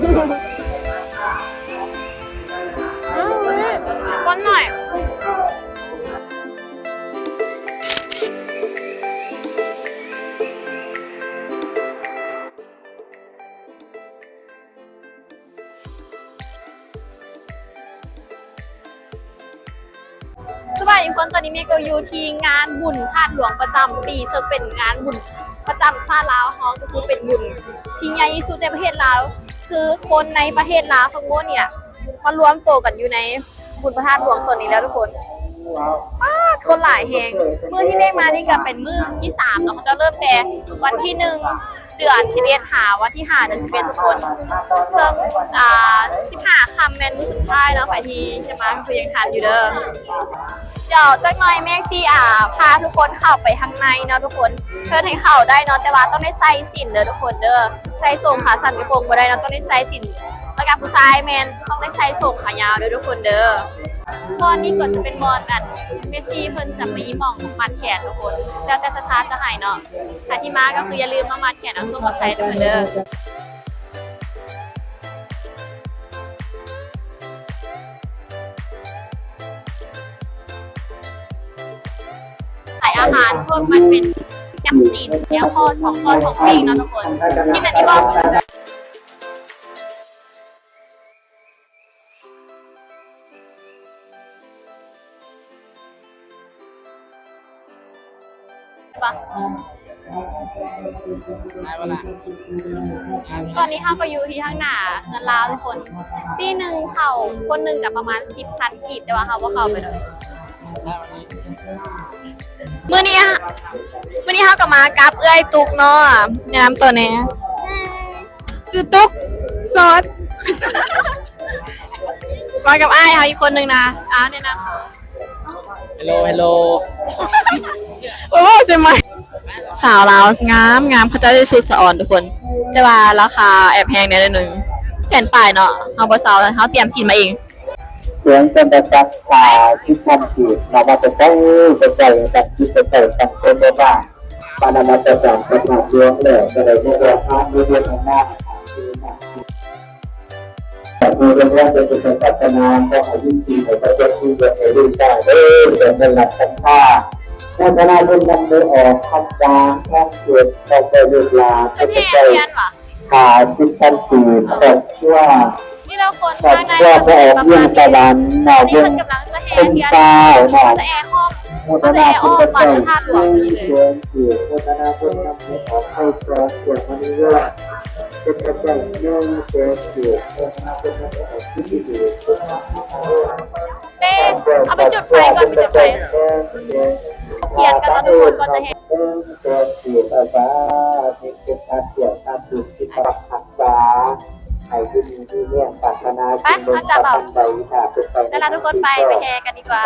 ຄົນໜ້ອຍ. ສະບາຍດີທຸກຄົນ, ຕອນນີ້ເມກະຢູ່ທີ່ງານບຸນພະທາດຫຼວງປະຈຳປີ ເຊິ່ງເປັນງານບຸນປະຈຳຊາດລາວເຮົາ, ກໍຄືເປັນບຸນທີ່ໃຫຍ່ທີ່ສຸດໃນປະເທດລາວ. ຄືຄົນໃນປະເທດລາວທັງໝົດນີ້ນະ ມາລວມໂຕກັນຢູ່ໃນບຸນພະທາດຫຼວງຕົນນີ້ແລ້ວທຸກຄົນ. ປາດ ຄົນຫຼາຍແຮງ. ມື້ທີ່ເມກມານີ້ກໍເປັນມື້ທີສາມເນາະ, ເຂົາເຈົ້າເລີ່ມແຕ່ວັນທີໜຶ່ງ ເດືອນສິບເອັດ ຫາວັນທີຫ້າ ເດືອນສິບເອັດ ທຸກຄົນ. ເຊິ່ງ ອ່າ ສິບຫ້າຄ່ຳແມ່ນມື້ສຸດທ້າຍເນາະ, ໃຜທີ່ຈະມາກໍຄືຍັງທັນຢູ່ເດີ. ດຽວຈັກໜ່ອຍເມກຊິ ອ່າ ພາທຸກຄົນເຂົ້າໄປທາງໃນເນາະທຸກຄົນ, ເຊີນໃຫ້ເຂົ້າໄດ້ເນາະ, ແຕ່ວ່າຕ້ອງໄດ້ໃສ່ສິ້ນເດີທຸກຄົນເດີ. ໃສ່ສົ້ງຂາສັ້ນກະໂປງບໍ່ໄດ້ເນາະ, ຕ້ອງໄດ້ໃສ່ສິ້ນ. ແລ້ວກໍຜູ້ຊາຍແມ່ນຕ້ອງໄດ້ໃສ່ສົ້ງຂາຍາວເດີທຸກຄົນເດີ. ບ່ອນນີ້ກໍຈະເປັນບ່ອນອັນ ແມ່ຊີເພິ່ນຈະມີໝ່ອງມັດແຂນທຸກຄົນ, ແລ້ວແຕ່ສັດທາຈະໃຫ້ເນາະ. ໃຜທີ່ມາກໍຄືຢ່າລືມມາມັດແຂນເອົາໂສ້ມາໃສ່ເດີເດີ. ຂາຍອາຫານພວກມັນເປັນຍຳຈີນ ແນວທອດ ຂອງທອດຂອງປີ້ງເນາະທຸກຄົນ. ກິນແບບນີ້ບໍ່? ຕອນນີ້ເຮົາກໍຢູ່ທີ່ທາງໜ້າເຮືອນລາວທຸກຄົນ. ປີໜຶ່ງເຂົ້າຄົນໜຶ່ງກໍປະມານສິບພັນກີບ, ແຕ່ວ່າເຮົາບໍ່ເຂົ້າໄປດອກ. ມື້ນີ້ ມື້ນີ້ເຮົາກໍມາກັບເອື້ອຍຕຸກເນາະ, ແນະນຳຕົວແດ່. ຊື່ຕຸກ ສອດ ມາກັບອ້າຍເຮົາອີກຄົນໜຶ່ງນະ. ອ້າວ ແນະນຳຕົວ. ເຮລໂລ ເຮລໂລ. ໂອ້ ເວົ້າໃສ່ໄມ. ສາວລາວງາມໆ ເຂົາເຈົ້າໄດ້ຊຸດສະອອນທຸກຄົນ, ແຕ່ວ່າລາຄາແອບແຮງແດ່ໜ້ອຍໜຶ່ງ, ແສນປາຍເນາະ. ເຮົາບໍ່ເຊົ່າ, ເຮົາຕຽມສິ້ນມາເອງ. ສວນຈຳປາສັກ ຂາຍສິບພັນກີບ ນຳມາແຕ່ໄກແຕ່ໄກ ຕັ້ງຈິດຕັ້ງໃຈຕັ້ງຄົນບໍ່ມາ ມານະມັດສະການພະທາດຫຼວງແລ້ວ ກໍໄດ້ມາບວດພານໃນເດືອນທຳມາ ໂດຍຮວມເປັນພຸດທະສາສະໜາ ຂໍໃຫ້ຢູ່ດີ ໃຫ້ປະເສດ ມີເງິນໃຫ້ລູກໃຊ້ເດີ ເປັນເງິນລັດສັນທາ ໃນຖານະບຸນນຳມືອອກ ຄຳຫວານ ທອງເກັບ ຂອບໃຈລູກຫຼານ ເປັນໃຈ ຂາຍສິບພັນກີບ ຄອບຄົວ ຄອບຄົວພໍ່ອອກວຽງສະຫວັນ ນາວວົງ ຄົນເກົ້າ ນາວ ໂມທະນາບຸນກັບເຈົ້າ ໜຶ່ງແສນກີບ ໂມທະນາບຸນນຳໃຫ້ອອກໄພສອງ ເຄື່ອງມະນີເງິນ ເປັນປັດໄຈໜຶ່ງແສນກີບ ໂມທະນາບຸນນຳໃຫ້ອອກສິບພັນກີບ ເດ້ ເອົາໄປຈຸດໄຟກ່ອນ ໄປຈຸດໄຟ ທຽນກັນເນາະທຸກຄົນ ກ່ອນຈະແຫ່ ໜຶ່ງແສນກີບ ອາສາ ເຮັດເປັນທານທ່ຽວທານບຸນ ສິດປັກຮັກສາ ໃຫ້ຢູ່ດີມີແຮງ ປາດຖະໜາສິ່ງໃດ ປະການໃດ ຖ້າເປັນໄປ ໄປລະທຸກຄົນ ໄປ ໄປແຫ່ກັນດີກວ່າ.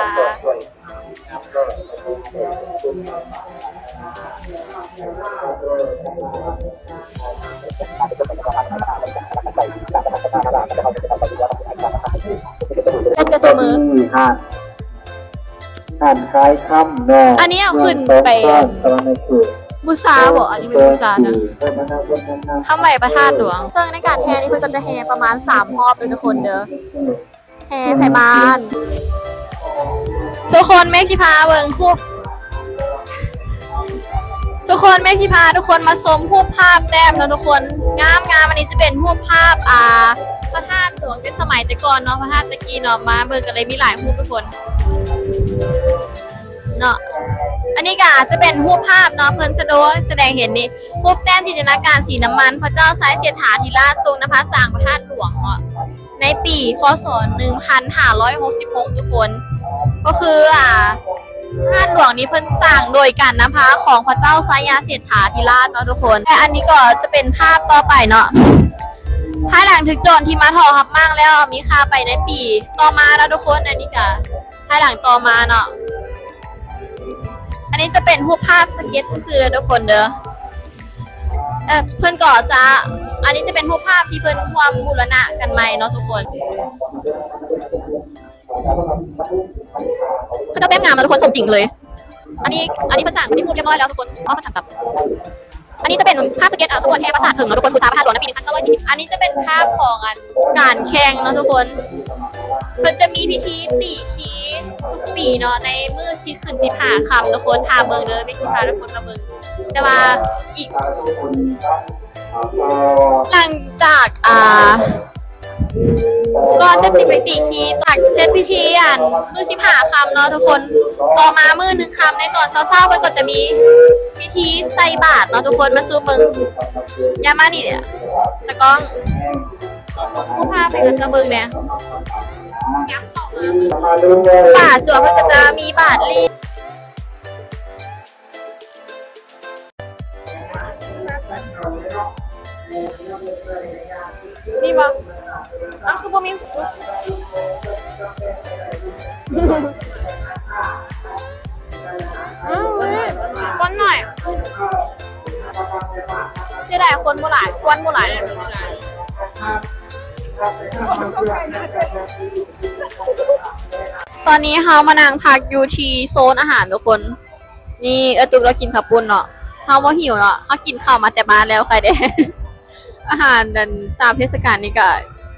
ຄົນກໍສະເໝີ ຮ້ານ ຮ້ານຂາຍຄຳເນາະ ອັນນີ້ເອົາຂຶ້ນໄປ ເມືອງສອງຄອນ ສະຫວັນນະເຂດ ບູຊາບໍ? ອັນນີ້ແມ່ນບູຊານະ ຄຳໄຫວ້ພະທາດຫຼວງ. ເຊິ່ງໃນການແຫ່ນີ້ເພິ່ນກໍຈະແຫ່ປະມານສາມຮອບເດີທຸກຄົນເດີ. ແຫ່ໄທບ້ານ ທຸກຄົນ ເມກຊິພາເບິ່ງຮູບ ທຸກຄົນ ເມກຊິພາທຸກຄົນມາຊົມຮູບພາບແຕ້ມເນາະທຸກຄົນ ງາມໆ. ອັນນີ້ຈະເປັນຮູບພາບ ອ່າ ພະທາດຫຼວງແຕ່ສະໄໝແຕ່ກ່ອນເນາະ ພະທາດແຕ່ກີ້ເນາະ ມາເບິ່ງກັນເລີຍ ມີຫຼາຍຮູບທຸກຄົນເນາະ. ອັນນີ້ກໍອາດຈະເປັນຮູບພາບເນາະ ເພິ່ນສະໂດສະແດງເຫັນນີ້ ຮູບແຕ້ມຈິນຕະນາການສີນ້ຳມັນ ພະເຈົ້າໄຊເສດຖາທິລາດຊົງນຳພາສ້າງພະທາດຫຼວງເນາະ ໃນປີ ຄ.ສ. ໜຶ່ງພັນຫ້າຮ້ອຍຫົກສິບຫົກ ທຸກຄົນ ກໍຄື ອ່າ ພະທາດຫຼວງນີ້ເພິ່ນສ້າງໂດຍການນຳພາຂອງພະເຈົ້າໄຊຍະເສດຖາທິລາດເນາະທຸກຄົນ. ແລະ ອັນນີ້ກໍຈະເປັນພາບຕໍ່ໄປເນາະ ພາຍຫຼັງຖືກໂຈນທີ່ມາຖອກຮັບມ້າງແລ້ວ ມີຄ່າໄປໃນປີຕໍ່ມາເນາະທຸກຄົນ. ອັນນີ້ກໍພາຍຫຼັງຕໍ່ມາເນາະ ອັນນີ້ຈະເປັນຮູບພາບສະເກັດຊື່ໆເດີທຸກຄົນເດີ. ເອີ ເພິ່ນກໍຈະ ອັນນີ້ຈະເປັນຮູບພາບທີ່ເພິ່ນຮ່ວມບູລະນະກັນໃໝ່ເນາະທຸກຄົນ. ເຂົາເຈົ້າແຕ້ມງາມເນາະທຸກຄົນ ສົມຈິງເລີຍ. ອັນນີ້ ອັນນີ້ເພິ່ນສ້າງເປັນຮູບຮຽບຮ້ອຍແລ້ວທຸກຄົນ ເພາະວ່າເພິ່ນທຳຊ້ຳ. ອັນນີ້ຈະເປັນພາບສະເກັດ ອາ ຂະບວນແຫ່ປາສາດເຜິ້ງເນາະທຸກຄົນ ບູຊາພະທາດຫຼວງໃນປີໜຶ່ງພັນເກົ້າຮ້ອຍສີ່ສິບ. ອັນນີ້ຈະເປັນ ຄາບຂອງອັນການແຂ່ງເນາະທຸກຄົນ ເພິ່ນຈະມີພິທີຕີຄີທຸກປີເນາະ ໃນມື້ຊິຂຶ້ນສິບຫ້າຄ່ຳທຸກຄົນ ຖ້າເບິ່ງເດີ ເມກຊິພາທຸກຄົນມາເບິ່ງ ແຕ່ວ່າອີກ ຫຼັງຈາກ ອ່າ ກ່ອນຈະໄປຕີຄີ ຫຼັງເສັດພິທີອັນມື້ສິບຫ້າຄ່ຳເນາະທຸກຄົນ ຕໍ່ມາມື້ໜຶ່ງຄ່ຳໃນຕອນເຊົ້າໆ ເພິ່ນກໍຈະມີພິທີໃສ່ບາດເນາະທຸກຄົນ ມາຊູມເບິ່ງ ຢ່າມານີ້ເດີ້ ຕາກ້ອງ ຊູມເບິ່ງ ກູພາໄປກັນຈະເບິ່ງແດ່ ບາດຈົວເພິ່ນກໍຈະມີບາດລີ້ ມີບໍ່? ອ້າວ ຄືບໍ່ມີ? ອ້າວ ເຮີ້ຍ ຄົນໜ້ອຍ ເສຍດາຍຄົນບໍ່ຫຼາຍ ຄວນບໍ່ຫຼາຍ. ຕອນນີ້ເຮົາມານັ່ງພັກຢູ່ທີ່ໂຊນອາຫານທຸກຄົນ. ນີ້ເອື້ອຍຕຸກລາວກິນເຂົ້າປຸ້ນເນາະ ເຮົາບໍ່ຫິວເນາະ ເຮົາກິນເຂົ້າມາແຕ່ບ້ານແລ້ວ ໃຄແດ່ ອາຫານອັນຕາມເທດສະການນີ້ກະ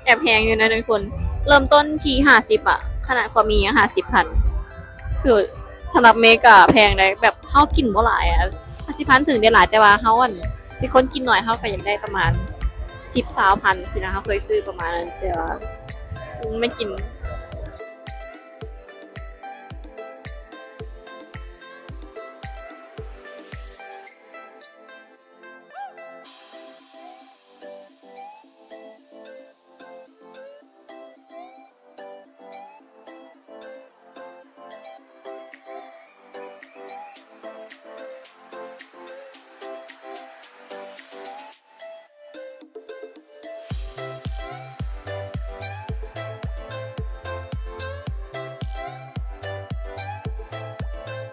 ແອບແພງຢູ່ນະທຸກຄົນ ເລີ່ມຕົ້ນທີ່ຫ້າສິບອະ ຂະໜາດຄວາມມີຍັງຫ້າສິບພັນ ຄືສຳລັບເມກະແພງໃດ໋ ແບບເຮົາກິນບໍ່ຫຼາຍອະ ຫ້າສິບພັນຖືກໄດ້ຫຼາຍ ແຕ່ວ່າເຮົາອັນເປັນຄົນກິນໜ້ອຍ ເຮົາກະຢາກໄດ້ປະມານສິບ ຊາວພັນຊີ້ນະ ເຮົາເຄີຍຊື້ປະມານນັ້ນ ແຕ່ວ່າ ແມ່ນກິນ